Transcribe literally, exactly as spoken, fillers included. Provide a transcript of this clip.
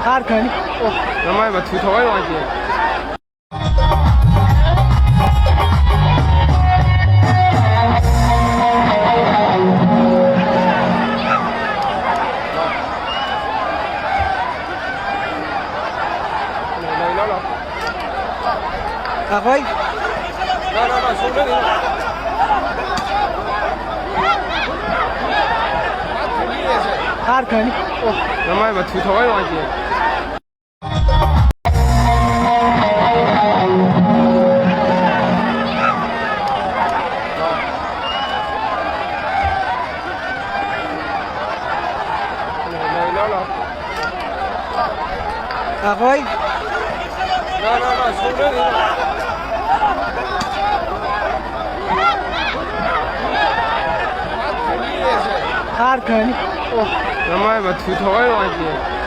ꯍꯥꯠꯈ꯭ꯔꯅꯤ꯫ ꯑꯣ, ꯅꯃꯥꯏ ꯃꯊꯨ ꯊꯋꯥꯏ ꯅꯨꯡꯉꯥꯏꯇꯦ꯫ ꯑꯩꯈꯣꯏ ꯍꯥꯠꯈ꯭ꯔꯅꯤ꯫ ꯑꯣ, ꯅꯃꯥꯏ ꯃꯊꯨ ꯊꯋꯥꯏ ꯅꯨꯡꯉꯥꯏꯇꯦ꯫ ꯑꯩꯈꯣꯏ ꯍꯥꯠꯈ꯭ꯔꯅꯤ꯫ ꯑꯣ, ꯅꯃꯥꯏ ꯃꯊꯨ ꯊꯋꯥꯏ ꯅꯨꯡꯉꯥꯏꯇꯦ꯫